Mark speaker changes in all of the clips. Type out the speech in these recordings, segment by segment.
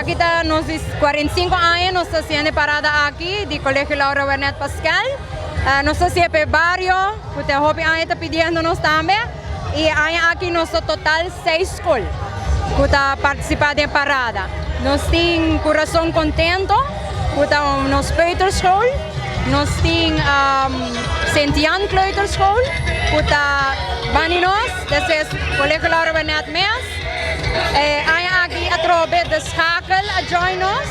Speaker 1: Esaki ta nos di 45 aña nos ta haciendo e parada aki di Colegio Laura Wernet Pascal. Nos ta hacié pa e bario cu ta hopi aña ta pidiendo nos tambe y e aña aki nos ta total seis scol cu ta participa den e parada. Nos tin Curason Contento cu ta nos peuterschool, nos tin Sint Jan Kleuterschool cu ta bani nos, despues Colegio Laura Wernet mes. E aña aki atrobe De Schakel a join nos.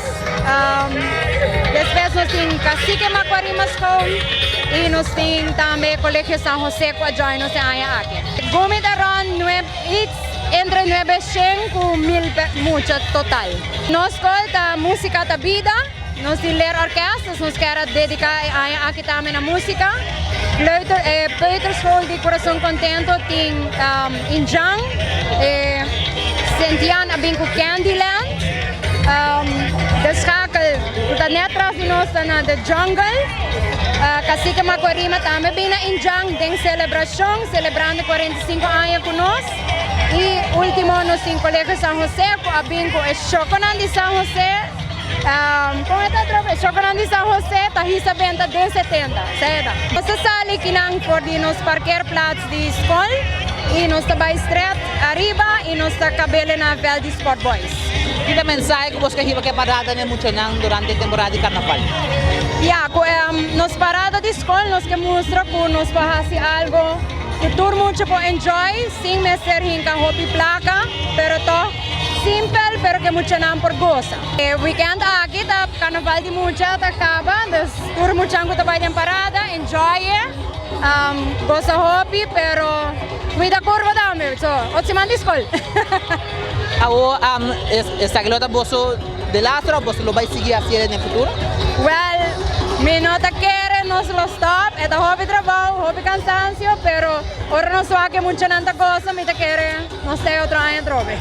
Speaker 1: Despues nos tin Cacique Macuarima School y nos tin tambe Colegio San Jose cu a join nos e aña aki. Gumi ta rond nuebe, iets entre nuebe shen cu mil mucha total. Nos school ta Musica ta Bida. Nos tin leerorkest, dus nos kier a dedica e aña aki tambe na musica. Kleuter, e peuterschool di Corazon Contento tin Injan, e Sint Jan a bin cu Candyland. De Schakel cu ta net tras di nos ta na The Jungle. Cacique Macuarima tambe bin na Injan den celebracion, celebrando 45 aña cu nos. Y ultimo nos tin Colegio San Jose cu a bin cu e Choconan di San Jose. Kon e ta atrobe? Shokonan di San Jose ta hisa benta den 70, seda. Nos ta sali kinan for di nos parkeerplaats di skol i nos ta bai stret ariba i nos ta kabele na veld di Sport Boys.
Speaker 2: Ki ta mensahe ku bos ke hiba ke parada na e muchanan durante e temporada di karnaval?
Speaker 1: Ya, ku nos parada di skol nos ke mustra ku nos por hasi algo ku tur mucha por enjoy sin mester hinka hopi plaka, pero tog simpel pero ke muchanan por gosa. E weekend aki ta carnaval di mucha ta caba, dus tur muchan cu ta bay den parada enjoy e, gosa hopi pero cuida curva tambe, so otro siman di school.
Speaker 2: Awo esaki lo ta boso de laster of boso lo bay sigui haci den e futuro?
Speaker 1: Well, mi no ta kere nos lo stop, e ta hopi trabou, hopi cansancio, pero ora nos wak e muchanan ta gosa mi ta kere nos ta e otro aña atrobe.